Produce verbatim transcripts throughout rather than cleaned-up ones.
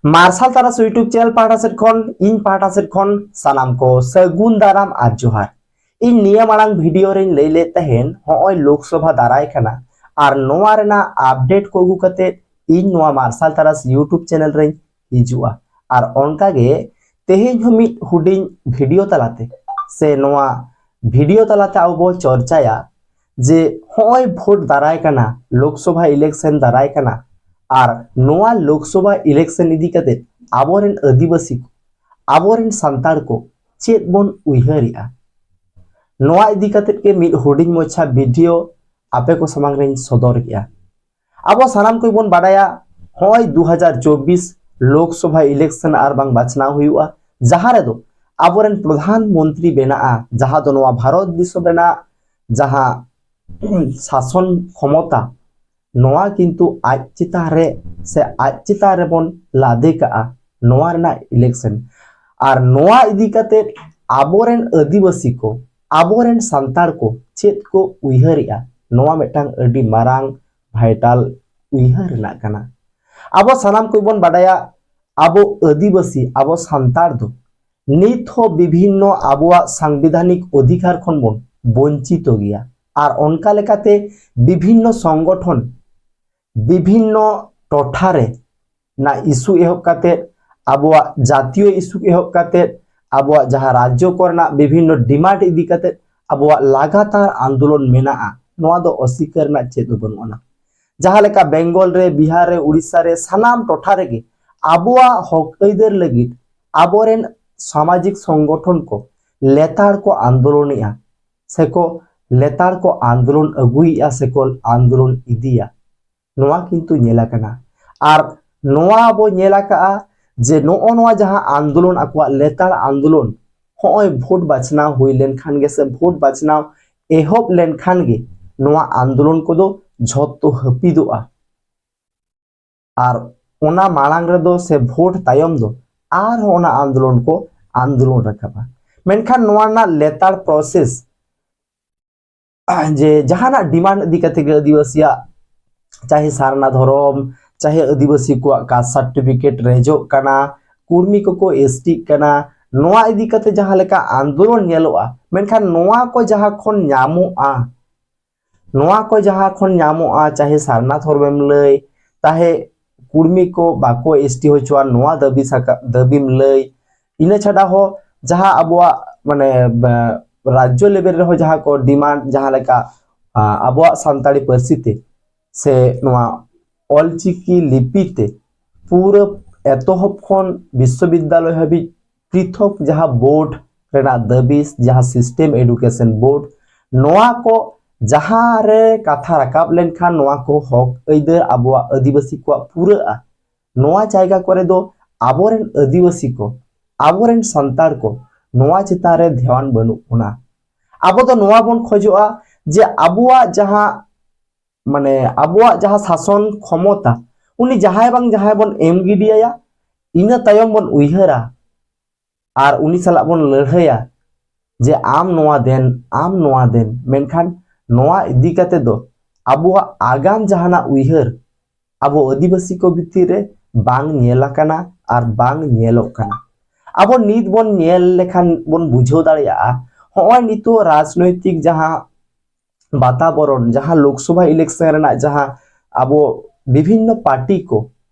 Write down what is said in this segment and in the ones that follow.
ᱢᱟᱨᱥᱟᱞ ᱛᱟᱨᱟᱥ YouTube channel ᱯᱟᱦᱴᱟ ᱥᱮᱫ ᱠᱷᱚᱱ, ᱤᱧ ᱯᱟᱦᱴᱟ ᱥᱮᱫ ᱠᱷᱚᱱ ᱥᱟᱱᱟᱢ ᱠᱚ ᱥᱟᱹᱜᱩᱱ ᱫᱟᱨᱟᱢ ᱟᱨ ᱡᱚᱦᱟᱨ᱾ ᱤᱧ ᱱᱤᱭᱟᱹ ᱢᱟᱲᱟᱝ ᱵᱷᱤᱰᱤᱭᱳ ᱨᱮᱧ ᱞᱟᱹᱭ ᱞᱮᱫ ᱛᱟᱦᱮᱱ, ᱦᱚᱸᱜᱼᱚᱭ ᱞᱳᱠᱥᱚᱵᱷᱟ ᱫᱟᱨᱟᱭ ᱠᱟᱱᱟ, ᱟᱨ ᱱᱚᱣᱟ ᱨᱮᱱᱟᱜ ᱟᱯᱰᱮᱴ ᱠᱚ ᱟᱹᱜᱩ ᱠᱟᱛᱮ ᱤᱧ ᱱᱚᱣᱟ ᱢᱟᱨᱥᱟᱞ ᱛᱟᱨᱟᱥ YouTube ᱪᱮᱱᱮᱞ ᱨᱮᱧ ᱦᱤᱡᱩᱜᱼᱟ᱾ ᱟᱨ ᱚᱱᱠᱟᱜᱮ ᱛᱮᱦᱮᱧ ᱦᱚᱸ ᱢᱤᱫ ᱦᱩᱰᱤᱧ ᱵᱷᱤᱰᱤᱭᱳ ᱛᱟᱞᱟᱛᱮ ᱥᱮ ᱱᱚᱣᱟ ᱵᱷᱤᱰᱤᱭᱳ ᱛᱟᱞᱟᱛᱮ ᱟᱵᱚ ᱵᱚ ᱪᱚᱨᱪᱟᱭᱟ ᱡᱮ ᱦᱚᱸᱜᱼᱚᱭ ᱵᱷᱳᱴ ᱫᱟᱨᱟᱭ ᱠᱟᱱᱟ, ᱞᱳᱠᱥᱚᱵᱷᱟ ᱤᱞᱮᱠᱥᱚᱱ ᱫᱟᱨᱟᱭ ᱠᱟᱱᱟ, ᱟᱨ ᱱᱚᱣᱟ ᱞᱳᱠᱥᱚᱵᱷᱟ ᱤᱞᱮᱠᱥᱚᱱ ᱤᱫᱤ ᱠᱟᱛᱮ ᱟᱵᱚᱨᱮᱱ ᱟᱹᱫᱤᱵᱟᱹᱥᱤ ᱠᱚ, ᱟᱵᱚᱨᱮᱱ ᱥᱟᱱᱛᱟᱲ ᱠᱚ ᱪᱮᱫ ᱵᱚᱱ ᱩᱭᱦᱟᱹᱨᱮᱜᱼᱟ, ᱱᱚᱣᱟ ᱤᱫᱤ ᱠᱟᱛᱮ ᱜᱮ ᱢᱤᱫ ᱦᱩᱰᱤᱧ ᱢᱟᱪᱷᱟ ᱵᱷᱤᱰᱤᱭᱳ ᱟᱯᱮ ᱠᱚ ᱥᱟᱢᱟᱝ ᱨᱮᱧ ᱥᱚᱫᱚᱨ ᱠᱮᱜᱼᱟ᱾ ᱟᱵᱚ ᱥᱟᱱᱟᱢ ᱠᱚᱜᱮ ᱵᱚᱱ ᱵᱟᱰᱟᱭᱟ, ᱦᱚᱸᱜᱼᱚᱭ ᱫᱩ ᱦᱟᱡᱟᱨ ᱪᱚᱵᱵᱤᱥ ᱞᱳᱠᱥᱚᱵᱷᱟ ᱤᱞᱮᱠᱥᱚᱱ ᱟᱨ ᱵᱟᱝ ᱵᱟᱪᱷᱱᱟᱣ ᱦᱩᱭᱩᱜᱼᱟ, ᱡᱟᱦᱟᱸ ᱨᱮᱫᱚ ᱟᱵᱚᱨᱮᱱ ᱯᱨᱚᱫᱷᱟᱱ ᱢᱚᱱᱛᱨᱤ ᱵᱮᱱᱟᱜᱼᱟ, ᱡᱟᱦᱟᱸ ᱫᱚ ᱱᱚᱣᱟ ᱵᱷᱟᱨᱚᱛ ᱫᱤᱥᱚᱢ ᱨᱮᱱᱟᱜ ᱡᱟᱦᱟᱸ ᱥᱟᱥᱚᱱ ᱠᱷᱚᱢᱚᱛᱟ, ᱱᱚᱣᱟ ᱠᱤᱱᱛᱩ ᱟᱡ ᱪᱮᱛᱟᱱ ᱨᱮ ᱥᱮ ᱟᱡ ᱪᱮᱛᱟᱱ ᱨᱮᱵᱚᱱ ᱞᱟᱫᱮ ᱠᱟᱜᱼᱟ ᱱᱚᱣᱟ ᱨᱮᱱᱟᱜ ᱤᱞᱮᱠᱥᱚᱱ᱾ ᱟᱨ ᱱᱚᱣᱟ ᱤᱫᱤ ᱠᱟᱛᱮ ᱟᱵᱚᱨᱮᱱ ᱟᱹᱫᱤᱵᱟᱹᱥᱤ ᱠᱚ, ᱟᱵᱚᱨᱮᱱ ᱥᱟᱱᱛᱟᱲ ᱠᱚ ᱪᱮᱫ ᱠᱚ ᱩᱭᱦᱟᱹᱨᱮᱜᱼᱟ, ᱱᱚᱣᱟ ᱢᱤᱫᱴᱟᱝ ᱟᱹᱰᱤ ᱢᱟᱨᱟᱝ ᱵᱷᱟᱭᱴᱟᱞ ᱩᱭᱦᱟᱹᱨ ᱨᱮᱱᱟᱜ ᱠᱟᱱᱟ᱾ ᱟᱵᱚ ᱥᱟᱱᱟᱢ ᱠᱚᱵᱚᱱ ᱵᱟᱰᱟᱭᱟ, ᱟᱵᱚ ᱟᱹᱫᱤᱵᱟᱹᱥᱤ, ᱟᱵᱚ ᱥᱟᱱᱛᱟᱲ ᱫᱚ ᱱᱤᱛ ᱦᱚᱸ ᱵᱤᱵᱷᱤᱱᱱᱚ ᱟᱵᱚᱣᱟᱜ ᱥᱟᱝᱵᱤᱫᱷᱟᱱᱤᱠ ᱚᱫᱷᱤᱠᱟᱨ ᱠᱷᱚᱱ ᱵᱚᱱ ᱵᱚᱧᱪᱤᱛᱚ ᱜᱮᱭᱟ᱾ ᱟᱨ ᱚᱱᱠᱟ ᱞᱮᱠᱟᱛᱮ ᱵᱤᱵᱷᱤᱱᱱᱚ ᱥᱚᱝᱜᱚᱴᱷᱚᱱ, ᱵᱤᱵᱷᱤᱱᱱᱚ ᱴᱚᱴᱷᱟ ᱨᱮ ᱱᱟᱜ ᱤᱥᱩ ᱮᱦᱚᱵ ᱠᱟᱛᱮ, ᱟᱵᱚᱣᱟᱜ ᱡᱟᱛᱤᱭᱚ ᱤᱥᱩ ᱮᱦᱚᱵ ᱠᱟᱛᱮ, ᱟᱵᱚᱣᱟᱜ ᱡᱟᱦᱟᱸ ᱨᱟᱡᱽᱡᱚ ᱠᱚᱨᱮᱱᱟᱜ ᱵᱤᱵᱷᱤᱱᱱᱚ ᱰᱤᱢᱟᱱᱰ ᱤᱫᱤ ᱠᱟᱛᱮ ᱟᱵᱚᱣᱟᱜ ᱞᱟᱜᱟᱛᱟᱨ ᱟᱱᱫᱳᱞᱚᱱ ᱢᱮᱱᱟᱜᱼᱟ, ᱱᱚᱣᱟ ᱫᱚ ᱚᱥᱤᱠᱟᱹᱨ ᱨᱮᱱᱟᱜ ᱪᱮᱫ ᱦᱚᱸ ᱵᱟᱹᱱᱩᱜ ᱟᱱᱟ᱾ ᱡᱟᱦᱟᱸ ᱞᱮᱠᱟ ᱵᱮᱝᱜᱚᱞ ᱨᱮ, ᱵᱤᱦᱟᱨ ᱨᱮ, ᱩᱲᱤᱥᱥᱟ ᱨᱮ, ᱥᱟᱱᱟᱢ ᱴᱚᱴᱷᱟ ᱨᱮᱜᱮ ᱟᱵᱚᱣᱟᱜ ᱦᱚᱠ ᱟᱹᱭᱫᱟᱹᱨ ᱞᱟᱹᱜᱤᱫ ᱟᱵᱚᱨᱮᱱ ᱥᱟᱢᱟᱡᱤᱠ ᱥᱚᱝᱜᱚᱴᱷᱚᱱ ᱠᱚ ᱞᱮᱛᱟᱲ ᱠᱚ ᱟᱱᱫᱳᱞᱚᱱᱮᱜᱼᱟ, ᱥᱮᱠᱚ ᱞᱮᱛᱟᱲ ᱠᱚ ᱟᱱᱫᱳᱞᱚᱱ ᱟᱹᱜᱩᱭᱮᱜᱼᱟ, ᱥᱮᱠᱚ ᱟᱱᱫᱳᱞᱚᱱ ᱤᱫᱤᱭᱟ᱾ ᱱᱚᱣᱟ ᱠᱤᱱᱛᱩ ᱧᱮᱞ ᱟᱠᱟᱱᱟ᱾ ᱟᱨ ᱱᱚᱣᱟ ᱵᱚ ᱧᱮᱞ ᱟᱠᱟᱜᱼᱟ ᱡᱮ ᱱᱚᱜᱼᱚ ᱱᱚᱣᱟ ᱡᱟᱦᱟᱸ ᱟᱱᱫᱳᱞᱚᱱ, ᱟᱠᱚᱣᱟᱜ ᱞᱮᱛᱟᱲ ᱟᱱᱫᱳᱞᱚᱱ, ᱦᱚᱸᱜᱼᱚᱭ ᱵᱷᱳᱴ ᱵᱟᱪᱷᱱᱟᱣ ᱦᱩᱭ ᱞᱮᱱᱠᱷᱟᱱ ᱜᱮ ᱥᱮ ᱵᱷᱳᱴ ᱵᱟᱪᱷᱱᱟᱣ ᱮᱦᱚᱵ ᱞᱮᱱᱠᱷᱟᱱ ᱜᱮ ᱱᱚᱣᱟ ᱟᱱᱫᱳᱞᱚᱱ ᱠᱚᱫᱚ ᱡᱷᱚᱛᱚ ᱦᱟᱹᱯᱤᱫᱚᱜᱼᱟ᱾ ᱟᱨ ᱚᱱᱟ ᱢᱟᱲᱟᱝ ᱨᱮᱫᱚ ᱥᱮ ᱵᱷᱳᱴ ᱛᱟᱭᱚᱢ ᱫᱚ ᱟᱨᱦᱚᱸ ᱚᱱᱟ ᱟᱱᱫᱳᱞᱚᱱ ᱠᱚ ᱟᱱᱫᱳᱞᱚᱱ ᱨᱟᱠᱟᱵᱟ᱾ ᱢᱮᱱᱠᱷᱟᱱ ᱱᱚᱣᱟ ᱨᱮᱱᱟᱜ ᱞᱮᱛᱟᱲ ᱯᱨᱚᱥᱮᱥ, ᱡᱮ ᱡᱟᱦᱟᱱᱟᱜ ᱰᱤᱢᱟᱱᱰ ᱤᱫᱤ ᱠᱟᱛᱮ ᱜᱮ ᱟᱹᱫᱤᱵᱟᱹᱥᱤᱭᱟᱜ, ᱪᱟᱦᱮ ᱥᱟᱨᱱᱟ ᱫᱷᱚᱨᱚᱢ, ᱪᱟᱦᱮ ᱟᱹᱫᱤᱵᱟᱹᱥᱤ ᱠᱚᱣᱟᱜ ᱠᱟᱥᱴ ᱥᱟᱨᱴᱤᱯᱷᱤᱠᱮᱴ ᱨᱮᱡᱚᱜ ᱠᱟᱱᱟ, ᱠᱩᱲᱢᱤ ᱠᱚᱠᱚ ᱮᱥᱴᱤᱜ ᱠᱟᱱᱟ, ᱱᱚᱣᱟ ᱤᱫᱤ ᱠᱟᱛᱮ ᱡᱟᱦᱟᱸ ᱞᱮᱠᱟ ᱟᱱᱫᱳᱞᱚᱱ ᱧᱮᱞᱚᱜᱼᱟ, ᱢᱮᱱᱠᱷᱟᱱ ᱱᱚᱣᱟ ᱠᱚ ᱡᱟᱦᱟᱸ ᱠᱷᱚᱱ ᱧᱟᱢᱚᱜᱼᱟ, ᱱᱚᱣᱟ ᱠᱚ ᱡᱟᱦᱟᱸ ᱠᱷᱚᱱ ᱧᱟᱢᱚᱜᱼᱟ, ᱪᱟᱦᱮ ᱥᱟᱨᱱᱟ ᱫᱷᱚᱨᱢᱮᱢ ᱞᱟᱹᱭ, ᱪᱟᱦᱮ ᱠᱩᱲᱢᱤ ᱠᱚ ᱵᱟᱠᱚ ᱮᱥᱴᱤ ᱦᱚᱪᱚᱣᱟ, ᱱᱚᱣᱟ ᱫᱟᱹᱵᱤ ᱥᱟᱠᱟ-, ᱫᱟᱹᱵᱤᱢ ᱞᱟᱹᱭ, ᱤᱱᱟᱹ ᱪᱷᱟᱰᱟ ᱦᱚᱸ ᱡᱟᱦᱟᱸ ᱟᱵᱚᱣᱟᱜ ᱢᱟᱱᱮ, ᱵᱟ-, ᱨᱟᱡᱽᱡᱚ ᱞᱮᱵᱮᱞ ᱨᱮᱦᱚᱸ ᱡᱟᱦᱟᱸ ᱠᱚ ᱰᱤᱢᱟᱱᱰ, ᱡᱟᱦᱟᱸ ᱞᱮᱠᱟ, ᱟ, ᱟᱵᱚᱣᱟᱜ ᱥᱟᱱᱛᱟᱲᱤ ᱯᱟᱹᱨᱥᱤ ᱛᱮ ᱥᱮ ᱱᱚᱣᱟ ᱚᱞᱪᱤᱠᱤ ᱞᱤᱯᱤ ᱛᱮ ᱯᱩᱨᱟᱹ ᱮᱛᱚᱦᱚᱵ ᱠᱷᱚᱱ ᱵᱤᱥᱥᱚᱵᱤᱫᱽᱫᱟᱞᱚᱭ ᱦᱟᱹᱵᱤᱡ ᱯᱨᱤᱛᱷᱚᱠ ᱡᱟᱦᱟᱸ ᱵᱳᱨᱰ ᱨᱮᱱᱟᱜ ᱫᱟᱹᱵᱤ, ᱡᱟᱦᱟᱸ ᱥᱤᱥᱴᱮᱢ ᱮᱰᱩᱠᱮᱥᱚᱱ ᱵᱳᱨᱰ, ᱱᱚᱣᱟ ᱠᱚ ᱡᱟᱦᱟᱸ ᱨᱮ ᱠᱟᱛᱷᱟ ᱨᱟᱠᱟᱵ ᱞᱮᱱᱠᱷᱟᱱ ᱱᱚᱣᱟ ᱠᱚ ᱦᱚᱠ ᱟᱹᱭᱫᱟᱹᱨ ᱟᱵᱚᱣᱟᱜ ᱟᱹᱫᱤᱵᱟᱹᱥᱤ ᱠᱚᱣᱟᱜ ᱯᱩᱨᱟᱹᱜᱼᱟ, ᱱᱚᱣᱟ ᱡᱟᱭᱜᱟ ᱠᱚᱨᱮ ᱫᱚ ᱟᱵᱚᱨᱮᱱ ᱟᱹᱫᱤᱵᱟᱹᱥᱤ ᱠᱚ, ᱟᱵᱚᱨᱮᱱ ᱥᱟᱱᱛᱟᱲ ᱠᱚ ᱱᱚᱣᱟ ᱪᱮᱛᱟᱱ ᱨᱮ ᱫᱷᱮᱭᱟᱱ ᱵᱟᱹᱱᱩᱜ ᱵᱚᱱᱟ᱾ ᱟᱵᱚ ᱫᱚ ᱱᱚᱣᱟ ᱵᱚᱱ ᱠᱷᱚᱡᱚᱜᱼᱟ ᱡᱮ ᱟᱵᱚᱣᱟᱜ ᱡᱟᱦᱟᱸ, ᱢᱟᱱᱮ, ᱟᱵᱚᱣᱟᱜ ᱡᱟᱦᱟᱸ ᱥᱟᱥᱚᱱ ᱠᱷᱚᱢᱚᱛᱟ, ᱩᱱᱤ ᱡᱟᱦᱟᱸᱭ ᱵᱟᱝ ᱡᱟᱦᱟᱸᱭ ᱵᱚᱱ ᱮᱢ ᱜᱤᱰᱤᱭᱟᱭᱟ, ᱤᱱᱟᱹ ᱛᱟᱭᱚᱢ ᱵᱚᱱ ᱩᱭᱦᱟᱹᱨᱟ ᱟᱨ ᱩᱱᱤ ᱥᱟᱞᱟᱜ ᱵᱚᱱ ᱞᱟᱹᱲᱦᱟᱹᱭᱟ ᱡᱮ ᱟᱢ ᱱᱚᱣᱟ ᱫᱮᱱ, ᱟᱢ ᱱᱚᱣᱟ ᱫᱮᱱ᱾ ᱢᱮᱱᱠᱷᱟᱱ ᱱᱚᱣᱟ ᱤᱫᱤ ᱠᱟᱛᱮ ᱫᱚ ᱟᱵᱚᱣᱟᱜ ᱟᱜᱟᱢ ᱡᱟᱦᱟᱱᱟᱜ ᱩᱭᱦᱟᱹᱨ ᱟᱵᱚ ᱟᱹᱫᱤᱵᱟᱹᱥᱤ ᱠᱚ ᱵᱷᱤᱛᱤᱨ ᱨᱮ ᱵᱟᱝ ᱧᱮᱞ ᱟᱠᱟᱱᱟ ᱟᱨ ᱵᱟᱝ ᱧᱮᱞᱚᱜ ᱠᱟᱱᱟ᱾ ᱟᱵᱚ ᱱᱤᱛ ᱵᱚᱱ ᱧᱮᱞ ᱞᱮᱠᱷᱟᱱ ᱵᱚᱱ ᱵᱩᱡᱷᱟᱹᱣ ᱫᱟᱲᱮᱭᱟᱜᱼᱟ, ᱦᱚᱸᱜᱼᱚᱭ ᱱᱤᱛᱚᱜ ᱨᱟᱡᱽᱱᱳᱭᱛᱤᱠ ᱡᱟᱦᱟᱸ ᱵᱟᱛᱟᱵᱚᱨᱚᱱ, ᱡᱟᱦᱟᱸ ᱞᱳᱠᱥᱚᱵᱷᱟ ᱤᱞᱮᱠᱥᱚᱱ ᱨᱮᱱᱟᱜ ᱡᱟᱦᱟᱸ ᱟᱵᱚ ᱵᱤᱵᱷᱤᱱᱱᱚ ᱯᱟᱨᱴᱤ ᱠᱚ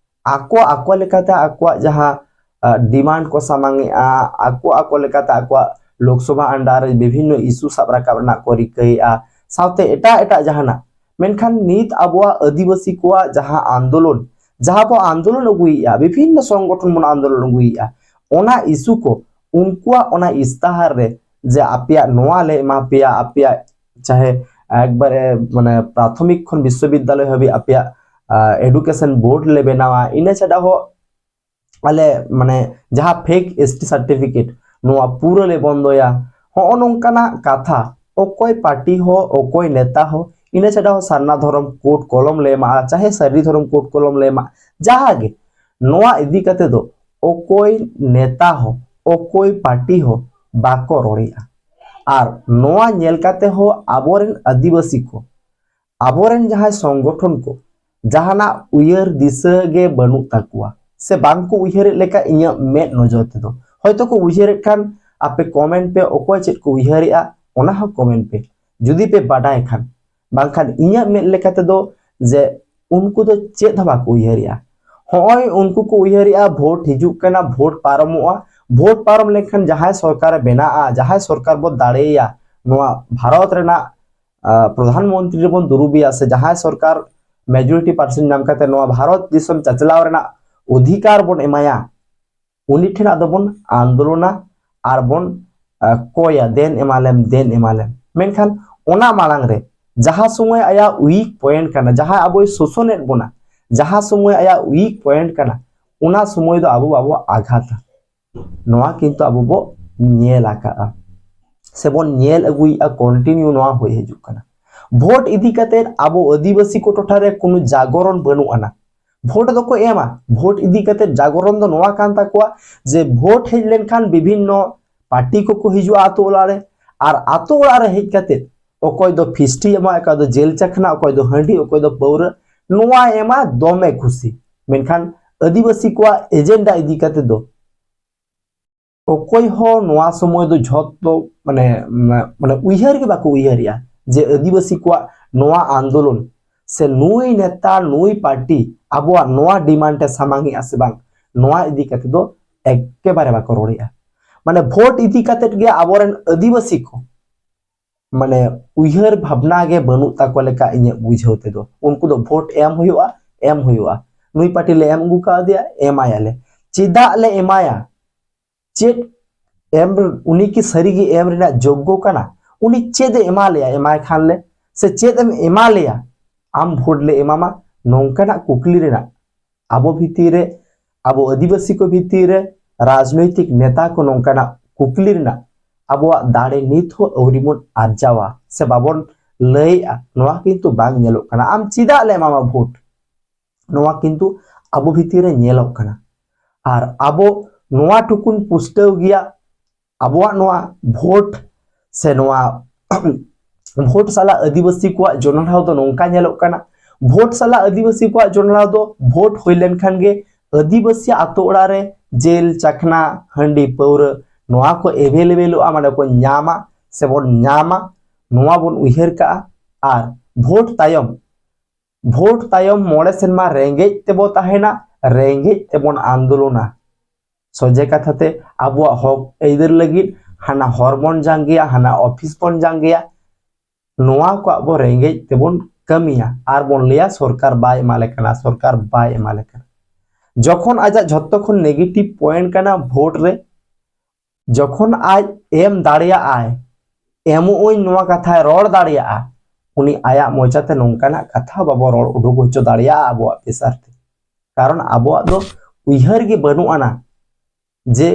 ᱟᱠᱚ ᱟᱠᱚ ᱞᱮᱠᱟᱛᱮ ᱟᱠᱚᱣᱟᱜ ᱡᱟᱦᱟᱸ, ᱟ, ᱰᱤᱢᱟᱱᱰ ᱠᱚ ᱥᱟᱢᱟᱝ ᱮᱜᱼᱟ, ᱟᱠᱚ ᱟᱠᱚ ᱞᱮᱠᱟᱛᱮ ᱟᱠᱚᱣᱟᱜ ᱞᱳᱠᱥᱚᱵᱷᱟ ᱟᱱᱰᱟᱨ ᱨᱮ ᱵᱤᱵᱷᱤᱱᱱᱚ ᱤᱥᱩ ᱥᱟᱵ ᱨᱟᱠᱟᱵ ᱨᱮᱱᱟᱜ ᱠᱚ ᱨᱤᱠᱟᱹᱭᱮᱜᱼᱟ, ᱥᱟᱶᱛᱮ ᱮᱴᱟᱜ ᱮᱴᱟᱜ ᱡᱟᱦᱟᱱᱟᱜ᱾ ᱢᱮᱱᱠᱷᱟᱱ ᱱᱤᱛ ᱟᱵᱚᱣᱟᱜ ᱟᱹᱫᱤᱵᱟᱹᱥᱤ ᱠᱚᱣᱟᱜ ᱡᱟᱦᱟᱸ ᱟᱱᱫᱳᱞᱚᱱ, ᱡᱟᱦᱟᱸ ᱵᱚ ᱟᱱᱫᱳᱞᱚᱱ ᱟᱹᱜᱩᱭᱮᱜᱼᱟ, ᱵᱤᱵᱷᱤᱱᱱᱚ ᱥᱚᱝᱜᱚᱴᱷᱚᱱ ᱵᱚᱱ ᱟᱱᱫᱳᱞᱚᱱ ᱟᱹᱜᱩᱭᱮᱜᱼᱟ, ᱚᱱᱟ ᱤᱥᱩ ᱠᱚ ᱩᱱᱠᱩᱣᱟᱜ ᱚᱱᱟ ᱤᱥᱛᱟᱦᱟᱨ ᱨᱮ ᱡᱮ ᱟᱯᱮᱭᱟᱜ ᱱᱚᱣᱟ ᱞᱮ ᱮᱢᱟ ᱯᱮᱭᱟ, ᱟᱯᱮᱭᱟᱜ ᱪᱟᱦᱮ ᱮᱠᱵᱟᱨᱮ ᱢᱟᱱᱮ ᱯᱨᱟᱛᱷᱚᱢᱤᱠ ᱠᱷᱚᱱ ᱵᱤᱥᱥᱚᱵᱤᱫᱽᱫᱟᱞᱚᱭ ᱦᱟᱹᱵᱤᱡ ᱟᱯᱮᱭᱟᱜ, ᱟ, ᱮᱰᱩᱠᱮᱥᱚᱱ ᱵᱳᱨᱰ ᱞᱮ ᱵᱮᱱᱟᱣᱟ, ᱤᱱᱟᱹ ᱪᱷᱟᱰᱟ ᱦᱚᱸ ᱟᱞᱮ ᱢᱟᱱᱮ ᱡᱟᱦᱟᱸ ᱯᱷᱮᱠ ᱮᱥᱴᱤ ᱥᱟᱨᱴᱤᱯᱷᱤᱠᱮᱴ, ᱱᱚᱣᱟ ᱯᱩᱨᱟᱹ ᱞᱮ ᱵᱚᱱᱫᱚᱭᱟ᱾ ᱦᱚᱸᱜᱼᱚ ᱱᱚᱝᱠᱟᱱᱟᱜ ᱠᱟᱛᱷᱟ ᱚᱠᱚᱭ ᱯᱟᱨᱴᱤ ᱦᱚᱸ, ᱚᱠᱚᱭ ᱱᱮᱛᱟ ᱦᱚᱸ, ᱤᱱᱟᱹ ᱪᱷᱟᱰᱟ ᱦᱚᱸ ᱥᱟᱨᱱᱟ ᱫᱷᱚᱨᱚᱢ ᱠᱳᱰ ᱠᱚᱞᱚᱢ ᱞᱮ ᱮᱢᱟᱜᱼᱟ, ᱪᱟᱦᱮ ᱥᱟᱹᱨᱤ ᱫᱷᱚᱨᱚᱢ ᱠᱳᱰ ᱠᱚᱞᱚᱢ ᱞᱮ ᱮᱢᱟᱜᱼᱟ, ᱡᱟᱦᱟᱸ ᱜᱮ, ᱱᱚᱣᱟ ᱤᱫᱤ ᱠᱟᱛᱮ ᱫᱚ ᱚᱠᱚᱭ ᱱᱮᱛᱟ ᱦᱚᱸ, ᱚᱠᱚᱭ ᱯᱟᱨᱴᱤ ᱦᱚᱸ ᱵᱟᱠᱚ ᱨᱚᱲᱮᱜᱼᱟ᱾ ᱟᱨ ᱱᱚᱣᱟ ᱧᱮᱞ ᱠᱟᱛᱮ ᱦᱚᱸ ᱟᱵᱚᱨᱮᱱ ᱟᱹᱫᱤᱵᱟᱹᱥᱤ ᱠᱚ, ᱟᱵᱚᱨᱮᱱ ᱡᱟᱦᱟᱸᱭ ᱥᱚᱝᱜᱚᱴᱷᱚᱱ ᱠᱚ, ᱡᱟᱦᱟᱱᱟᱜ ᱩᱭᱦᱟᱹᱨ ᱫᱤᱥᱟᱹ ᱜᱮ ᱵᱟᱹᱱᱩᱜ ᱛᱟᱠᱚᱣᱟ, ᱥᱮ ᱵᱟᱝ ᱠᱚ ᱩᱭᱦᱟᱹᱨᱮᱫ ᱞᱮᱠᱟ ᱤᱧᱟᱹᱜ ᱢᱮᱫ ᱱᱚᱡᱚᱨ ᱛᱮᱫᱚ᱾ ᱦᱚᱭᱛᱳ ᱠᱚ ᱩᱭᱦᱟᱹᱨᱮᱫ ᱠᱷᱟᱱ ᱟᱯᱮ comment ᱯᱮ, ᱚᱠᱚᱭ ᱪᱮᱫ ᱠᱚ ᱩᱭᱦᱟᱹᱨᱮᱫᱼᱟ ᱚᱱᱟ ᱦᱚᱸ comment ᱯᱮ, ᱡᱩᱫᱤ ᱯᱮ ᱵᱟᱰᱟᱭ ᱠᱷᱟᱱ᱾ ᱵᱟᱝᱠᱷᱟᱱ ᱤᱧᱟᱹᱜ ᱢᱮᱫ ᱞᱮᱠᱟ ᱛᱮᱫᱚ ᱡᱮ ᱩᱱᱠᱩ ᱫᱚ ᱪᱮᱫ ᱦᱚᱸ ᱵᱟᱠᱚ ᱩᱭᱦᱟᱹᱨᱮᱫᱼᱟ᱾ ᱦᱚᱸᱜᱼᱚᱭ ᱩᱱᱠᱩ ᱠᱚ ᱩᱭᱦᱟᱹᱨᱮᱫᱼᱟ, ᱵᱷᱳᱴ ᱦᱤᱡᱩᱜ ᱠᱟᱱᱟ, ᱵᱷᱳᱴ ᱯᱟᱨᱚᱢᱚᱜᱼᱟ, ᱵᱷᱳᱴ ᱯᱟᱨᱚᱢ ᱞᱮᱱᱠᱷᱟᱱ ᱡᱟᱦᱟᱸᱭ ᱥᱚᱨᱠᱟᱨᱮ ᱵᱮᱱᱟᱜᱼᱟ, ᱡᱟᱦᱟᱸᱭ ᱥᱚᱨᱠᱟᱨ ᱵᱚ ᱫᱟᱲᱮᱭᱟ, ᱱᱚᱣᱟ ᱵᱷᱟᱨᱚᱛ ᱨᱮᱱᱟᱜ ᱟᱸ, ᱯᱨᱚᱫᱷᱟᱱ ᱢᱚᱱᱛᱨᱤ ᱨᱮᱵᱚᱱ ᱫᱩᱲᱩᱵᱮᱭᱟ, ᱥᱮ ᱡᱟᱦᱟᱸᱭ ᱥᱚᱨᱠᱟᱨ majority percent ᱧᱟᱢ ᱠᱟᱛᱮ ᱱᱚᱣᱟ ᱵᱷᱟᱨᱚᱛ ᱫᱤᱥᱚᱢ ᱪᱟᱪᱞᱟᱣ ᱨᱮᱱᱟᱜ ᱚᱫᱷᱤᱠᱟᱨ ᱵᱚᱱ ᱮᱢᱟᱭᱟ, ᱩᱱᱤ ᱴᱷᱮᱱ ᱟᱫᱚ ᱵᱚᱱ ᱟᱱᱫᱳᱞᱚᱱᱟ ᱟᱨ ᱵᱚᱱ, ᱟᱸ, ᱠᱚᱭᱟ, "ᱫᱮᱱ ᱮᱢᱟᱞᱮᱢ, ᱫᱮᱱ ᱮᱢᱟᱞᱮᱢ᱾" ᱢᱮᱱᱠᱷᱟᱱ ᱚᱱᱟ ᱢᱟᱲᱟᱝ ᱨᱮ ᱡᱟᱦᱟᱸ ᱥᱚᱢᱚᱭ ᱟᱭᱟᱜ weak point ᱠᱟᱱᱟ, ᱡᱟᱦᱟᱸ ᱟᱵᱚᱭ ᱥᱳᱥᱚᱱᱮᱫ ᱵᱚᱱᱟ, ᱡᱟᱦᱟᱸ ᱥᱚᱢᱚᱭ ᱟᱭᱟᱜ weak point ᱠᱟᱱᱟ, ᱚᱱᱟ ᱥᱚᱢᱚᱭ ᱫᱚ ᱟᱵᱚ ᱵᱟᱵᱚ ᱟᱜᱷᱟᱛᱟ᱾ ᱱᱚᱣᱟ ᱠᱤᱱᱛᱩ ᱟᱵᱚ ᱵᱚ ᱧᱮᱞ ᱟᱠᱟᱫᱼᱟ, ᱥᱮᱵᱚᱱ ᱧᱮᱞ ᱟᱹᱜᱩᱭᱮᱫᱼᱟ, continue ᱱᱚᱣᱟ ᱦᱩᱭ ᱦᱤᱡᱩᱜ ᱠᱟᱱᱟ᱾ ᱵᱷᱳᱴ ᱤᱫᱤ ᱠᱟᱛᱮ ᱟᱵᱚ ᱟᱹᱫᱤᱵᱟᱹᱥᱤ ᱠᱚ ᱴᱚᱴᱷᱟ ᱨᱮ ᱠᱳᱱᱳ ᱡᱟᱜᱚᱨᱚᱱ ᱵᱟᱹᱱᱩᱜ ᱟᱱᱟ᱾ ᱵᱷᱳᱴ ᱫᱚᱠᱚ ᱮᱢᱟ, ᱵᱷᱳᱴ ᱤᱫᱤ ᱠᱟᱛᱮ ᱡᱟᱜᱚᱨᱚᱱ ᱫᱚ ᱱᱚᱣᱟ ᱠᱟᱱ ᱛᱟᱠᱚᱣᱟ ᱡᱮ ᱵᱷᱳᱴ ᱦᱮᱡ ᱞᱮᱱᱠᱷᱟᱱ ᱵᱤᱵᱷᱤᱱᱱᱚ party ᱠᱚᱠᱚ ᱦᱤᱡᱩᱜᱼᱟ ᱟᱛᱳ ᱚᱲᱟᱜ ᱨᱮ, ᱟᱨ ᱟᱛᱳ ᱚᱲᱟᱜ ᱨᱮ ᱦᱮᱡ ᱠᱟᱛᱮ ᱚᱠᱚᱭ ᱫᱚ ᱯᱷᱤᱥᱴᱤ ᱮᱢᱟ, ᱚᱠᱚᱭ ᱫᱚ ᱡᱮᱞ ᱪᱟᱠᱷᱱᱟ, ᱚᱠᱚᱭ ᱫᱚ ᱦᱟᱺᱰᱤ, ᱚᱠᱚᱭ ᱫᱚ ᱯᱟᱹᱣᱨᱟᱹ, ᱱᱚᱣᱟ ᱮᱢᱟ ᱫᱚᱢᱮ ᱠᱷᱩᱥᱤ᱾ ᱢᱮᱱᱠᱷᱟᱱ ᱟᱹᱫᱤᱵᱟᱹᱥᱤ ᱠᱚᱣᱟᱜ agenda ᱤᱫᱤ ᱠᱟᱛᱮ ᱫᱚ ᱚᱠᱚᱭ ᱦᱚᱸ ᱱᱚᱣᱟ ᱥᱚᱢᱚᱭ ᱫᱚ ᱡᱷᱚᱛᱚ ᱢᱟᱱᱮ, ᱢᱟᱱᱮ ᱩᱭᱦᱟᱹᱨ ᱜᱮ ᱵᱟᱠᱚ ᱩᱭᱦᱟᱹᱨᱮᱜᱼᱟ ᱡᱮ ᱟᱹᱫᱤᱵᱟᱹᱥᱤ ᱠᱚᱣᱟᱜ ᱱᱚᱣᱟ ᱟᱱᱫᱳᱞᱚᱱ ᱥᱮ ᱱᱩᱭ ᱱᱮᱛᱟ, ᱱᱩᱭ party ᱟᱵᱚᱣᱟᱜ ᱱᱚᱣᱟ demand ᱮ ᱥᱟᱢᱟᱝ ᱮᱜᱼᱟ ᱥᱮ ᱵᱟᱝ, ᱱᱚᱣᱟ ᱤᱫᱤ ᱠᱟᱛᱮ ᱫᱚ ᱮᱠᱮᱵᱟᱨᱮ ᱵᱟᱠᱚ ᱨᱚᱲᱮᱜᱼᱟ᱾ ᱢᱟᱱᱮ ᱵᱷᱳᱴ ᱤᱫᱤ ᱠᱟᱛᱮ ᱜᱮ ᱟᱵᱚᱨᱮᱱ ᱟᱹᱫᱤᱵᱟᱹᱥᱤ ᱠᱚ ᱢᱟᱱᱮ ᱩᱭᱦᱟᱹᱨ ᱵᱷᱟᱵᱽᱱᱟ ᱜᱮ ᱵᱟᱹᱱᱩᱜ ᱛᱟᱠᱚ ᱞᱮᱠᱟ ᱤᱧᱟᱹᱜ ᱵᱩᱡᱷᱟᱹᱣ ᱛᱮᱫᱚ᱾ ᱩᱱᱠᱩ ᱫᱚ ᱵᱷᱳᱴ ᱮᱢ ᱦᱩᱭᱩᱜᱼᱟ, ᱮᱢ ᱦᱩᱭᱩᱜᱼᱟ, ᱱᱩᱭ party ᱞᱮ ᱮᱢ ᱟᱹᱜᱩ ᱠᱟᱣᱫᱮᱭᱟ, ᱮᱢᱟᱭᱟᱞᱮ᱾ ᱪᱮᱫᱟᱜ ᱞᱮ ᱮᱢᱟᱭᱟ? ᱪᱮᱫ ᱮᱢ, ᱩᱱᱤ ᱠᱤ ᱥᱟᱹᱨᱤᱜᱮ ᱮᱢ ᱨᱮᱱᱟᱜ ᱡᱳᱜᱽᱜᱚ ᱠᱟᱱᱟ? ᱩᱱᱤ ᱪᱮᱫ ᱮ ᱮᱢᱟ ᱞᱮᱭᱟ ᱮᱢᱟᱭ ᱠᱷᱟᱱ ᱞᱮ? ᱥᱮ ᱪᱮᱫ ᱮᱢ ᱮᱢᱟ ᱞᱮᱭᱟ ᱟᱢ ᱵᱷᱳᱴ ᱞᱮ ᱮᱢᱟᱢᱟ? ᱱᱚᱝᱠᱟᱱᱟᱜ ᱠᱩᱠᱞᱤ ᱨᱮᱱᱟᱜ ᱟᱵᱚ ᱵᱷᱤᱛᱤᱨ ᱨᱮ, ᱟᱵᱚ ᱟᱹᱫᱤᱵᱟᱹᱥᱤ ᱠᱚ ᱵᱷᱤᱛᱤᱨ ᱨᱮ ᱨᱟᱡᱽᱱᱳᱭᱛᱤᱠ ᱱᱮᱛᱟ ᱠᱚ ᱱᱚᱝᱠᱟᱱᱟᱜ ᱠᱩᱠᱞᱤ ᱨᱮᱱᱟᱜ ᱟᱵᱚᱣᱟᱜ ᱫᱟᱲᱮ ᱱᱤᱛ ᱦᱚᱸ ᱟᱹᱣᱨᱤ ᱵᱚᱱ ᱟᱨᱡᱟᱣᱟ ᱥᱮ ᱵᱟᱵᱚᱱ ᱞᱟᱹᱭᱮᱜᱼᱟ, ᱱᱚᱣᱟ ᱠᱤᱱᱛᱩ ᱵᱟᱝ ᱧᱮᱞᱚᱜ ᱠᱟᱱᱟ᱾ ᱟᱢ ᱪᱮᱫᱟᱜ ᱞᱮ ᱮᱢᱟᱢᱟ ᱵᱷᱳᱴ? ᱱᱚᱣᱟ ᱠᱤᱱᱛᱩ ᱟᱵᱚ ᱵᱷᱤᱛᱤᱨ ᱨᱮ ᱧᱮᱞᱚᱜ ᱠᱟᱱᱟ᱾ ᱟᱨ ᱟᱵᱚ ᱱᱚᱣᱟ ᱴᱩᱠᱩᱱ ᱯᱩᱥᱴᱟᱹᱣ ᱜᱮᱭᱟ, ᱟᱵᱚᱣᱟᱜ ᱱᱚᱣᱟ ᱵᱷᱳᱴ ᱥᱮ ᱱᱚᱣᱟ ᱵᱷᱳᱴ ᱥᱟᱞᱟᱜ ᱟᱹᱫᱤᱵᱟᱹᱥᱤ ᱠᱚᱣᱟᱜ ᱡᱚᱱᱚᱲᱟᱣ ᱫᱚ ᱱᱚᱝᱠᱟ ᱧᱮᱞᱚᱜ ᱠᱟᱱᱟ, ᱵᱷᱳᱴ ᱥᱟᱞᱟᱜ ᱟᱹᱫᱤᱵᱟᱹᱥᱤ ᱠᱚᱣᱟᱜ ᱡᱚᱱᱲᱟᱣ ᱫᱚ ᱵᱷᱳᱴ ᱦᱩᱭ ᱞᱮᱱᱠᱷᱟᱱ ᱜᱮ ᱟᱹᱫᱤᱵᱟᱹᱥᱤᱭᱟᱜ ᱟᱛᱳ ᱚᱲᱟᱜ ᱨᱮ ᱡᱮᱞ, ᱪᱟᱠᱷᱱᱟ, ᱦᱟᱺᱰᱤ, ᱯᱟᱹᱣᱨᱟᱹ ᱱᱚᱣᱟ ᱠᱚ ᱮᱵᱮᱞᱮᱵᱮᱞᱚᱜᱼᱟ, ᱢᱟᱱᱮ ᱠᱚ ᱧᱟᱢᱟ ᱥᱮᱵᱚᱱ ᱧᱟᱢᱟ, ᱱᱚᱣᱟ ᱵᱚᱱ ᱩᱭᱦᱟᱹᱨ ᱠᱟᱜᱼᱟ᱾ ᱟᱨ ᱵᱷᱳᱴ ᱛᱟᱭᱚᱢ, ᱵᱷᱳᱴ ᱛᱟᱭᱚᱢ ᱢᱚᱬᱮ ᱥᱮᱨᱢᱟ ᱨᱮᱸᱜᱮᱡ ᱛᱮᱵᱚ ᱛᱟᱦᱮᱱᱟ, ᱨᱮᱸᱜᱮᱡ ᱛᱮᱵᱚᱱ ᱟᱱᱫᱳᱞᱚᱱᱟ᱾ ᱥᱚᱡᱷᱮ ᱠᱟᱛᱷᱟ ᱛᱮ ᱟᱵᱚᱣᱟᱜ ᱦᱚᱠ ᱟᱹᱭᱫᱟᱹᱨ ᱞᱟᱹᱜᱤᱫ ᱦᱟᱱᱟ ᱦᱚᱨ ᱵᱚᱱ ᱡᱟᱸᱜᱮᱭᱟ, ᱦᱟᱱᱟ ᱚᱯᱷᱤᱥ ᱵᱚᱱ ᱡᱟᱸᱜᱮᱭᱟ, ᱱᱚᱣᱟ ᱠᱚ ᱟᱵᱚ ᱨᱮᱸᱜᱮᱡ ᱛᱮᱵᱚᱱ ᱠᱟᱹᱢᱤᱭᱟ ᱟᱨ ᱵᱚᱱ ᱞᱟᱹᱭᱟ ᱥᱚᱨᱠᱟᱨ ᱵᱟᱭ ᱮᱢᱟ ᱞᱮ ᱠᱟᱱᱟ, ᱥᱚᱨᱠᱟᱨ ᱵᱟᱭ ᱮᱢᱟ ᱞᱮ ᱠᱟᱱᱟ᱾ ᱡᱚᱠᱷᱚᱱ ᱟᱡᱟᱜ ᱡᱷᱚᱛᱚ ᱠᱷᱚᱱ negative point ᱠᱟᱱᱟ ᱵᱷᱳᱴ ᱨᱮ, ᱡᱚᱠᱷᱚᱱ ᱟᱡ ᱮᱢ ᱫᱟᱲᱮᱭᱟᱜᱼᱟᱭ, ᱮᱢᱚᱜ ᱟᱹᱧ ᱱᱚᱣᱟ ᱠᱟᱛᱷᱟᱭ ᱨᱚᱲ ᱫᱟᱲᱮᱭᱟᱜᱼᱟ, ᱩᱱᱤ ᱟᱭᱟᱜ ᱢᱚᱪᱟᱛᱮ ᱱᱚᱝᱠᱟᱱᱟᱜ ᱠᱟᱛᱷᱟ ᱵᱟᱵᱚ ᱨᱚᱲ ᱩᱰᱩᱠ ᱦᱚᱪᱚ ᱫᱟᱲᱮᱭᱟᱜᱼᱟ ᱟᱵᱚᱣᱟᱜ ᱯᱮᱥᱟᱨ ᱛᱮ᱾ ᱠᱟᱨᱚᱱ ᱟᱵᱚᱣᱟᱜ ᱫᱚ ᱩᱭᱦᱟᱹᱨ ᱜᱮ ᱵᱟᱹᱱᱩᱜ ᱟᱱᱟ ᱡᱮ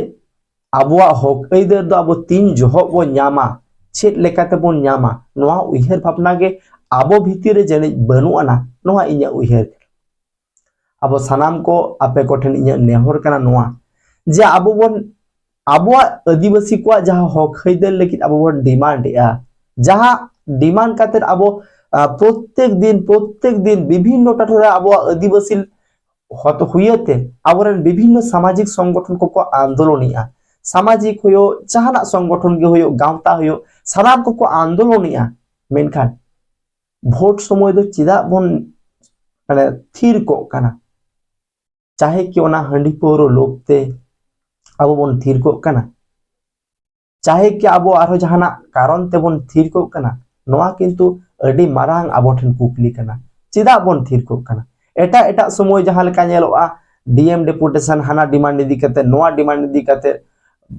ᱟᱵᱚᱣᱟᱜ ᱦᱚᱠ ᱟᱹᱭᱫᱟᱹᱨ ᱫᱚ ᱟᱵᱚ ᱛᱤᱱ ᱡᱚᱦᱚᱜ ᱵᱚᱱ ᱧᱟᱢᱟ, ᱪᱮᱫ ᱞᱮᱠᱟᱛᱮᱵᱚᱱ ᱧᱟᱢᱟ, ᱱᱚᱣᱟ ᱩᱭᱦᱟᱹᱨ ᱵᱷᱟᱵᱽᱱᱟ ᱜᱮ ᱟᱵᱚ ᱵᱷᱤᱛᱤᱨ ᱨᱮ ᱡᱟᱹᱱᱤᱡ ᱵᱟᱹᱱᱩᱜ ᱟᱱᱟ, ᱱᱚᱣᱟ ᱤᱧᱟᱹᱜ ᱩᱭᱦᱟᱹᱨ᱾ ᱟᱵᱚ ᱥᱟᱱᱟᱢ ᱠᱚ ᱟᱯᱮ ᱠᱚᱴᱷᱮᱱ ᱤᱧᱟᱹᱜ ᱱᱮᱦᱚᱨ ᱠᱟᱱᱟ ᱱᱚᱣᱟ, ᱡᱮ ᱟᱵᱚ ᱵᱚᱱ ᱟᱵᱚᱣᱟᱜ ᱟᱹᱫᱤᱵᱟᱹᱥᱤ ᱠᱚᱣᱟᱜ ᱡᱟᱦᱟᱸ ᱦᱚᱠ ᱟᱹᱭᱫᱟᱹᱨ ᱞᱟᱹᱜᱤᱫ ᱟᱵᱚ ᱵᱚᱱ ᱰᱤᱢᱟᱱᱰ ᱮᱜᱼᱟ, ᱡᱟᱦᱟᱸ ᱰᱤᱢᱟᱱᱰ ᱠᱟᱛᱮ ᱟᱵᱚ ᱟᱸ, ᱯᱨᱚᱛᱮᱠ ᱫᱤᱱ ᱯᱨᱚᱛᱮᱠ ᱫᱤᱱ ᱵᱤᱵᱷᱤᱱᱱᱚ ᱴᱚᱴᱷᱟ ᱨᱮ ᱟᱵᱚᱣᱟᱜ ᱟᱹᱫᱤᱵᱟᱹᱥᱤ ᱦᱚᱛ- ᱦᱩᱭᱟᱹᱛᱮ ᱟᱵᱚᱨᱮᱱ ᱵᱤᱵᱷᱤᱱᱱᱚ ᱥᱟᱢᱟᱡᱤᱠ ᱥᱚᱝᱜᱚᱴᱷᱚᱱ ᱠᱚᱠᱚ ᱟᱱᱫᱳᱞᱚᱱᱮᱜᱼᱟ᱾ ᱥᱟᱢᱟᱡᱤᱠ ᱦᱩᱭᱩᱜ, ᱡᱟᱦᱟᱱᱟᱜ ᱥᱚᱝᱜᱚᱴᱷᱚᱱ ᱜᱮ ᱦᱩᱭᱩᱜ, ᱜᱟᱶᱛᱟ ᱦᱩᱭᱩᱜ, ᱥᱟᱱᱟᱢ ᱠᱚᱠᱚ ᱟᱱᱫᱳᱞᱚᱱᱮᱜᱼᱟ᱾ ᱢᱮᱱᱠᱷᱟᱱ ᱵᱷᱳᱴ ᱥᱚᱢᱚᱭ ᱫᱚ ᱪᱮᱫᱟᱜ ᱵᱚᱱ ᱢᱟᱱᱮ ᱛᱷᱤᱨ ᱠᱚᱜ ᱠᱟᱱᱟ? ᱪᱟᱦᱮ ᱠᱤ ᱚᱱᱟ ᱦᱟᱺᱰᱤ ᱯᱟᱹᱣᱨᱟᱹ ᱞᱳᱵᱷ ᱛᱮ ᱟᱵᱚ ᱵᱚᱱ ᱛᱷᱤᱨ ᱠᱚᱜ ᱠᱟᱱᱟ? ᱪᱟᱦᱮ ᱠᱤ ᱟᱵᱚ ᱟᱨᱦᱚᱸ ᱡᱟᱦᱟᱱᱟᱜ ᱠᱟᱨᱚᱱ ᱛᱮᱵᱚᱱ ᱛᱷᱤᱨ ᱠᱚᱜ ᱠᱟᱱᱟ? ᱱᱚᱣᱟ ᱠᱤᱱᱛᱩ ᱟᱹᱰᱤ ᱢᱟᱨᱟᱝ ᱟᱵᱚ ᱴᱷᱮᱱ ᱠᱩᱠᱞᱤ ᱠᱟᱱᱟ᱾ ᱪᱮᱫᱟᱜ ᱵᱚᱱ ᱛᱷᱤᱨ ᱠᱚᱜ ᱠᱟᱱᱟ? ᱮᱴᱟᱜ ᱮᱴᱟᱜ ᱥᱚᱢᱚᱭ ᱡᱟᱦᱟᱸ ᱞᱮᱠᱟ ᱧᱮᱞᱚᱜᱼᱟ, ᱰᱤ ᱮᱢ ᱰᱮᱯᱩᱴᱮᱥᱚᱱ ᱦᱟᱱᱟ ᱰᱤᱢᱟᱱᱰ ᱤᱫᱤ ᱠᱟᱛᱮ, ᱱᱚᱣᱟ ᱰᱤᱢᱟᱱᱰ ᱤᱫᱤ ᱠᱟᱛᱮ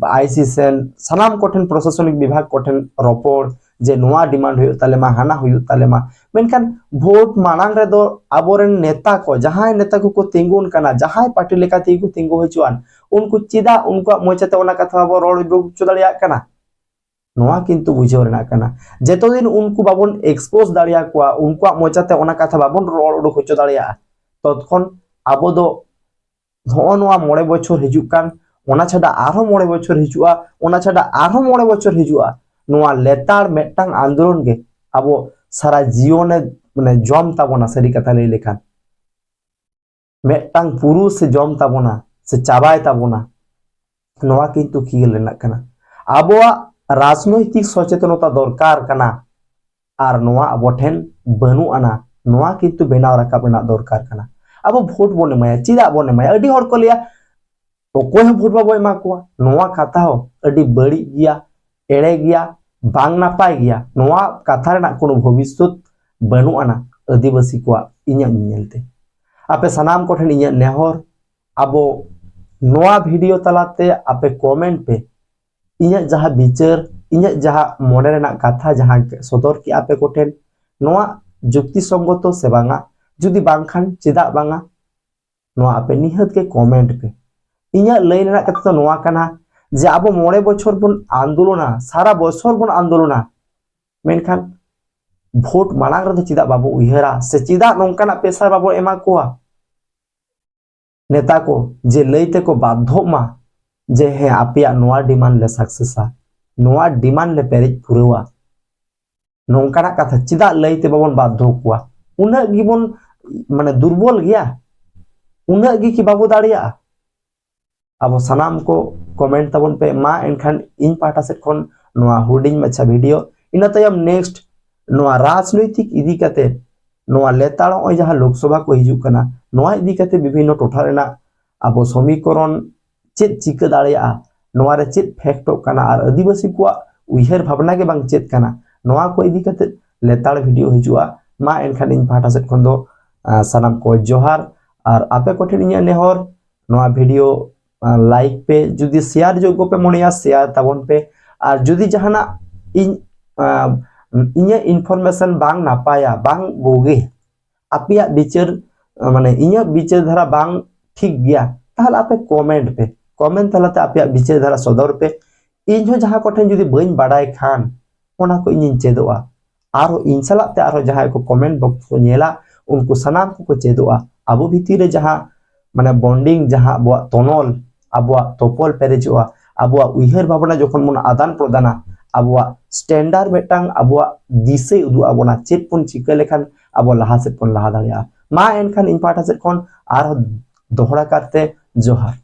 ᱟᱭ ᱥᱤ ᱥᱮᱱ ᱥᱟᱱᱟᱢ ᱠᱚᱴᱷᱮᱱ, ᱯᱨᱚᱥᱟᱥᱚᱱᱤᱠ ᱵᱤᱵᱷᱟᱜᱽ ᱠᱚᱴᱷᱮᱱ ᱨᱚᱯᱚᱲ ᱡᱮ ᱱᱚᱣᱟ ᱰᱤᱢᱟᱱᱰ ᱦᱩᱭᱩᱜ ᱛᱟᱞᱮ ᱢᱟ, ᱦᱟᱱᱟ ᱦᱩᱭᱩᱜ ᱛᱟᱞᱮ ᱢᱟ᱾ ᱢᱮᱱᱠᱷᱟᱱ ᱵᱷᱳᱴ ᱢᱟᱲᱟᱝ ᱨᱮᱫᱚ ᱟᱵᱚᱨᱮᱱ ᱱᱮᱛᱟ ᱠᱚ, ᱡᱟᱦᱟᱸᱭ ᱱᱮᱛᱟ ᱠᱚᱠᱚ ᱛᱤᱸᱜᱩᱱ ᱠᱟᱱᱟ, ᱡᱟᱦᱟᱸᱭ ᱯᱟᱨᱴᱤ ᱞᱮᱠᱟ ᱛᱮᱜᱮ ᱠᱚ ᱛᱤᱸᱜᱩ ᱦᱤᱡᱩᱜᱼᱟᱱ, ᱩᱱᱠᱩ ᱪᱮᱫᱟᱜ ᱩᱱᱠᱩᱣᱟᱜ ᱢᱚᱪᱟᱛᱮ ᱚᱱᱟ ᱠᱟᱛᱷᱟ ᱵᱟᱵᱚ ᱨᱚᱲ ᱩᱰᱩᱠ ᱦᱚᱪᱚ ᱫᱟᱲᱮᱭᱟᱜ ᱠᱟᱱᱟ? ᱱᱚᱣᱟ ᱠᱤᱱᱛᱩ ᱵᱩᱡᱷᱟᱹᱣ ᱨᱮᱱᱟᱜ ᱠᱟᱱᱟ᱾ ᱡᱮᱛᱚ ᱫᱤᱱ ᱩᱱᱠᱩ ᱵᱟᱵᱚᱱ ᱮᱠᱥᱯᱳᱡᱽ ᱫᱟᱲᱮᱭᱟᱠᱚᱣᱟ, ᱩᱱᱠᱩᱣᱟᱜ ᱢᱚᱪᱟᱛᱮ ᱚᱱᱟ ᱠᱟᱛᱷᱟ ᱵᱟᱵᱚᱱ ᱨᱚᱲ ᱩᱰᱩᱠ ᱦᱚᱪᱚ ᱫᱟᱲᱮᱭᱟᱜᱼᱟ, ᱛᱚᱛᱠᱷᱚᱱ ᱟᱵᱚ ᱫᱚ ᱱᱚᱜᱼᱚ ᱱᱚᱣᱟ ᱢᱚᱬᱮ ᱵᱚᱪᱷᱚᱨ ᱦᱤᱡᱩᱜ ᱠᱟᱱ, ᱚᱱᱟ ᱪᱷᱟᱰᱟ ᱟᱨᱦᱚᱸ ᱢᱚᱬᱮ ᱵᱚᱪᱷᱚᱨ ᱦᱤᱡᱩᱜᱼᱟ, ᱚᱱᱟ ᱪᱷᱟᱰᱟ ᱟᱨᱦᱚᱸ ᱢᱚᱬᱮ ᱵᱚᱪᱷᱚᱨ ᱦᱤᱡᱩᱜᱼᱟ, ᱱᱚᱣᱟ ᱞᱮᱛᱟᱲ ᱢᱤᱫᱴᱟᱝ ᱟᱱᱫᱳᱞᱚᱱ ᱜᱮ ᱟᱵᱚ ᱥᱟᱨᱟ ᱡᱤᱭᱚᱱᱮ ᱢᱟᱱᱮ ᱡᱚᱢ ᱛᱟᱵᱚᱱᱟ, ᱥᱟᱹᱨᱤ ᱠᱟᱛᱷᱟ ᱞᱟᱹᱭ ᱞᱮᱠᱷᱟᱱ ᱢᱤᱫᱴᱟᱝ ᱯᱩᱨᱩᱥ ᱮ ᱡᱚᱢ ᱛᱟᱵᱚᱱᱟ ᱥᱮ ᱪᱟᱵᱟᱭ ᱛᱟᱵᱚᱱᱟ, ᱱᱚᱣᱟ ᱠᱤᱱᱛᱩ ᱠᱷᱤᱭᱟᱹᱞ ᱨᱮᱱᱟᱜ ᱠᱟᱱᱟ᱾ ᱟᱵᱚᱣᱟᱜ ᱨᱟᱡᱽᱱᱳᱭᱛᱤᱠ ᱥᱚᱪᱮᱛᱚᱱᱚᱛᱟ ᱫᱚᱨᱠᱟᱨ ᱠᱟᱱᱟ, ᱟᱨ ᱱᱚᱣᱟ ᱟᱵᱚ ᱴᱷᱮᱱ ᱵᱟᱹᱱᱩᱜ ᱟᱱᱟ᱾ ᱱᱚᱣᱟ ᱠᱤᱱᱛᱩ ᱵᱮᱱᱟᱣ ᱨᱟᱠᱟᱵ ᱨᱮᱱᱟᱜ ᱫᱚᱨᱠᱟᱨ ᱠᱟᱱᱟ᱾ ᱟᱵᱚ ᱵᱷᱳᱴ ᱵᱚᱱ ᱮᱢᱟᱭᱟ, ᱪᱮᱫᱟᱜ ᱵᱚᱱ ᱮᱢᱟᱭᱟ? ᱟᱹᱰᱤ ᱦᱚᱲ ᱠᱚ ᱞᱟᱹᱭᱟ, ᱚᱠᱚᱭ ᱦᱚᱸ ᱵᱷᱳᱴ ᱵᱟᱵᱚ ᱮᱢᱟ ᱠᱚᱣᱟ᱾ ᱱᱚᱣᱟ ᱠᱟᱛᱷᱟ ᱦᱚᱸ ᱟᱹᱰᱤ ᱵᱟᱹᱲᱤᱡ ᱜᱮᱭᱟ, ᱮᱲᱮ ᱜᱮᱭᱟ, ᱵᱟᱝ ᱱᱟᱯᱟᱭ ᱜᱮᱭᱟ᱾ ᱱᱚᱣᱟ ᱠᱟᱛᱷᱟ ᱨᱮᱱᱟᱜ ᱠᱳᱱᱳ ᱵᱷᱚᱵᱤᱥᱥᱚᱛ ᱵᱟᱹᱱᱩᱜ ᱟᱱᱟ ᱟᱹᱫᱤᱵᱟᱹᱥᱤ ᱠᱚᱣᱟᱜ, ᱤᱧᱟᱹᱜ ᱧᱮᱞ ᱛᱮ᱾ ᱟᱯᱮ ᱥᱟᱱᱟᱢ ᱠᱚᱴᱷᱮᱱ ᱤᱧᱟᱹᱜ ᱱᱮᱦᱚᱨ, ᱟᱵᱚ ᱱᱚᱣᱟ ᱵᱷᱤᱰᱤᱭᱳ ᱛᱟᱞᱟᱛᱮ ᱟᱯᱮ ᱠᱚᱢᱮᱱᱴ ᱯᱮ, ᱤᱧᱟᱹᱜ ᱡᱟᱦᱟᱸ ᱵᱤᱪᱟᱹᱨ, ᱤᱧᱟᱹᱜ ᱡᱟᱦᱟᱸ ᱢᱚᱱᱮ ᱨᱮᱱᱟᱜ ᱠᱟᱛᱷᱟ ᱡᱟᱦᱟᱸ ᱥᱚᱫᱚᱨ ᱠᱮᱜᱼᱟ ᱯᱮ ᱠᱚᱴᱷᱮᱱ, ᱱᱚᱣᱟ ᱡᱩᱠᱛᱤ ᱥᱚᱝᱜᱚᱛᱚ ᱥᱮ ᱵᱟᱝᱟ? ᱡᱩᱫᱤ ᱵᱟᱝ ᱠᱷᱟᱱ ᱪᱮᱫᱟᱜ ᱵᱟᱝᱟ? ᱱᱚᱣᱟ ᱟᱯᱮ ᱱᱤᱦᱟᱹᱛ ᱜᱮ ᱠᱚᱢᱮᱱᱴ ᱯᱮ᱾ ᱤᱧᱟᱹᱜ ᱞᱟᱹᱭ ᱨᱮᱱᱟᱜ ᱠᱟᱛᱷᱟ ᱫᱚ ᱱᱚᱣᱟ ᱠᱟᱱᱟ ᱡᱮ ᱟᱵᱚ ᱢᱚᱬᱮ ᱵᱚᱪᱷᱚᱨ ᱵᱚᱱ ᱟᱱᱫᱳᱞᱚᱱᱟ, ᱥᱟᱨᱟ ᱵᱚᱪᱷᱚᱨ ᱵᱚᱱ ᱟᱱᱫᱳᱞᱚᱱᱟ, ᱢᱮᱱᱠᱷᱟᱱ ᱵᱷᱳᱴ ᱢᱟᱲᱟᱝ ᱨᱮᱫᱚ ᱪᱮᱫᱟᱜ ᱵᱟᱵᱚ ᱩᱭᱦᱟᱹᱨᱟ ᱥᱮ ᱪᱮᱫᱟᱜ ᱱᱚᱝᱠᱟᱱᱟᱜ ᱯᱮᱥᱟᱨ ᱵᱟᱵᱚ ᱮᱢᱟ ᱠᱚᱣᱟ ᱱᱮᱛᱟ ᱠᱚ, ᱡᱮ ᱞᱟᱹᱭ ᱛᱮᱠᱚ ᱵᱟᱫᱽᱫᱷᱚᱜ ᱢᱟ ᱡᱮ ᱦᱮᱸ, ᱟᱯᱮᱭᱟᱜ ᱱᱚᱣᱟ ᱰᱤᱢᱟᱱᱰ ᱞᱮ ᱥᱟᱠᱥᱮᱥᱟ, ᱱᱚᱣᱟ ᱰᱤᱢᱟᱱᱰ ᱞᱮ ᱯᱮᱨᱮᱡ ᱯᱩᱨᱟᱹᱣᱟ? ᱱᱚᱝᱠᱟᱱᱟᱜ ᱠᱟᱛᱷᱟ ᱪᱮᱫᱟᱜ ᱞᱟᱹᱭ ᱛᱮ ᱵᱟᱵᱚᱱ ᱵᱟᱫᱽᱫᱷᱚ ᱠᱚᱣᱟ? ᱩᱱᱟᱹᱜ ᱜᱮᱵᱚᱱ ᱢᱟᱱᱮ ᱫᱩᱨᱵᱚᱞ ᱜᱮᱭᱟ? ᱩᱱᱟᱹᱜ ᱜᱮ ᱠᱤ ᱵᱟᱵᱚ ᱫᱟᱲᱮᱭᱟᱜᱼᱟ? ᱟᱵᱚ ᱥᱟᱱᱟᱢ ᱠᱚ ᱠᱚᱢᱮᱱᱴ ᱛᱟᱵᱚᱱ ᱯᱮ᱾ ᱢᱟ ᱮᱱᱠᱷᱟᱱ ᱤᱧ ᱯᱟᱦᱴᱟ ᱥᱮᱫ ᱠᱷᱚᱱ ᱱᱚᱣᱟ ᱦᱩᱰᱤᱧ ᱢᱟᱪᱷᱟ ᱵᱷᱤᱰᱤᱭᱳ᱾ ᱤᱱᱟᱹ ᱛᱟᱭᱚᱢ ᱱᱮᱠᱥᱴ ᱱᱚᱣᱟ ᱨᱟᱡᱽᱱᱳᱭᱛᱤᱠ ᱤᱫᱤ ᱠᱟᱛᱮ, ᱱᱚᱣᱟ ᱞᱮᱛᱟᱲ ᱱᱚᱜᱼᱚᱭ ᱡᱟᱦᱟᱸ ᱞᱳᱠᱥᱚᱵᱷᱟ ᱠᱚ ᱦᱤᱡᱩᱜ ᱠᱟᱱᱟ, ᱱᱚᱣᱟ ᱤᱫᱤ ᱠᱟᱛᱮ ᱵᱤᱵᱷᱤᱱᱱᱚ ᱴᱚᱴᱷᱟ ᱨᱮᱱᱟᱜ ᱟᱵᱚ ᱥᱚᱢᱤᱠᱚᱨᱚᱱ ᱪᱮᱫ ᱪᱤᱠᱟᱹ ᱫᱟᱲᱮᱭᱟᱜᱼᱟ, ᱱᱚᱣᱟ ᱨᱮ ᱪᱮᱫ ᱯᱷᱮᱠᱴᱚᱜ ᱠᱟᱱᱟ, ᱟᱨ ᱟᱹᱫᱤᱵᱟᱹᱥᱤ ᱠᱚᱣᱟᱜ ᱩᱭᱦᱟᱹᱨ ᱵᱷᱟᱵᱽᱱᱟ ᱜᱮ ᱵᱟᱝ ᱪᱮᱫ ᱠᱟᱱᱟ, ᱱᱚᱣᱟ ᱠᱚ ᱤᱫᱤ ᱠᱟᱛᱮ ᱞᱮᱛᱟᱲ ᱵᱷᱤᱰᱤᱭᱳ ᱦᱤᱡᱩᱜᱼᱟ᱾ ᱢᱟ ᱮᱱᱠᱷᱟᱱ ᱤᱧ ᱯᱟᱦᱴᱟ ᱥᱮᱫ ᱠᱷᱚᱱ ᱫᱚ, ᱟᱸ, ᱥᱟᱱᱟᱢ ᱠᱚ ᱡᱚᱦᱟᱨ, ᱟᱨ ᱟᱯᱮ ᱠᱚᱴᱷᱮᱱ ᱤᱧᱟᱹᱜ ᱱᱮᱦᱚᱨ, ᱱᱚᱣᱟ ᱵᱷᱤᱰᱤᱭᱳ, ᱟᱸ, ᱞᱟᱭᱤᱠ ᱯᱮ, ᱡᱩᱫᱤ ᱥᱮᱭᱟᱨ ᱡᱳᱜᱽᱜᱚ ᱯᱮ ᱢᱚᱱᱮᱭᱟ, ᱥᱮᱭᱟᱨ ᱛᱟᱵᱚᱱ ᱯᱮ, ᱟᱨ ᱡᱩᱫᱤ ᱡᱟᱦᱟᱱᱟᱜ ᱤᱧ, ᱟᱸ, ᱤᱧᱟᱹᱜ ᱤᱱᱯᱷᱚᱨᱢᱮᱥᱚᱱ ᱵᱟᱝ ᱱᱟᱯᱟᱭᱟ, ᱵᱟᱝ ᱵᱩᱜᱤ, ᱟᱯᱮᱭᱟᱜ ᱵᱤᱪᱟᱹᱨ, ᱢᱟᱱᱮ ᱤᱧᱟᱹᱜ ᱵᱤᱪᱟᱹᱨ ᱫᱷᱟᱨᱟ ᱵᱟᱝ ᱴᱷᱤᱠ ᱜᱮᱭᱟ, ᱛᱟᱦᱚᱞᱮ ᱟᱯᱮ ᱠᱚᱢᱮᱱᱴ ᱯᱮ, ᱠᱚᱢᱮᱱᱴ ᱛᱟᱞᱟᱛᱮ ᱟᱯᱮᱭᱟᱜ ᱵᱤᱪᱟᱹᱨ ᱫᱷᱟᱨᱟ ᱥᱚᱫᱚᱨ ᱯᱮ᱾ ᱤᱧ ᱦᱚᱸ ᱡᱟᱦᱟᱸ ᱠᱚᱴᱷᱮᱱ ᱡᱩᱫᱤ ᱵᱟᱹᱧ ᱵᱟᱰᱟᱭ ᱠᱷᱟᱱ, ᱚᱱᱟ ᱠᱚ ᱤᱧᱤᱧ ᱪᱮᱫᱚᱜᱼᱟ᱾ ᱟᱨᱦᱚᱸ ᱤᱧ ᱥᱟᱞᱟᱜ ᱛᱮ ᱟᱨᱦᱚᱸ ᱡᱟᱦᱟᱸᱭ ᱠᱚ ᱠᱚᱢᱮᱱᱴ ᱵᱚᱠᱥ ᱠᱚ ᱧᱮᱞᱟ, ᱩᱱᱠᱩ ᱥᱟᱱᱟᱢ ᱠᱚᱠᱚ ᱪᱮᱫᱚᱜᱼᱟ᱾ ᱟᱵᱚ ᱵᱷᱤᱛᱤᱨ ᱨᱮ ᱡᱟᱦᱟᱸ ᱢᱟᱱᱮ ᱵᱚᱱᱰᱤᱝ, ᱡᱟᱦᱟᱸ ᱟᱵᱚᱣᱟᱜ ᱛᱚᱱᱚᱞ, ᱟᱵᱚᱣᱟᱜ ᱛᱚᱯᱚᱞ ᱯᱮᱨᱮᱡᱚᱜᱼᱟ, ᱟᱵᱚᱣᱟᱜ ᱩᱭᱦᱟᱹᱨ ᱵᱷᱟᱵᱽᱱᱟ ᱡᱚᱠᱷᱚᱱ ᱵᱚᱱ ᱟᱫᱟᱱ ᱯᱨᱚᱫᱟᱱᱟ, ᱟᱵᱚᱣᱟᱜ ᱥᱴᱮᱱᱰᱟᱨᱰ ᱢᱤᱫᱴᱟᱝ ᱟᱵᱚᱣᱟᱜ ᱫᱤᱥᱟᱹᱭ ᱩᱫᱩᱜ ᱟᱵᱚᱱᱟ, ᱪᱮᱫ ᱵᱚᱱ ᱪᱤᱠᱟᱹ ᱞᱮᱠᱷᱟᱱ ᱟᱵᱚ ᱞᱟᱦᱟ ᱥᱮᱫ ᱵᱚᱱ ᱞᱟᱦᱟ ᱫᱟᱲᱮᱭᱟᱜᱼᱟ᱾ ᱢᱟ ᱮᱱᱠᱷᱟᱱ ᱤᱧ ᱯᱟᱦᱴᱟ ᱥᱮᱫ ᱠᱷᱚᱱ ᱟᱨᱦᱚᱸ ᱫᱚᱦᱲᱟ ᱠᱟᱨᱛᱮ ᱡᱚᱦᱟᱨ᱾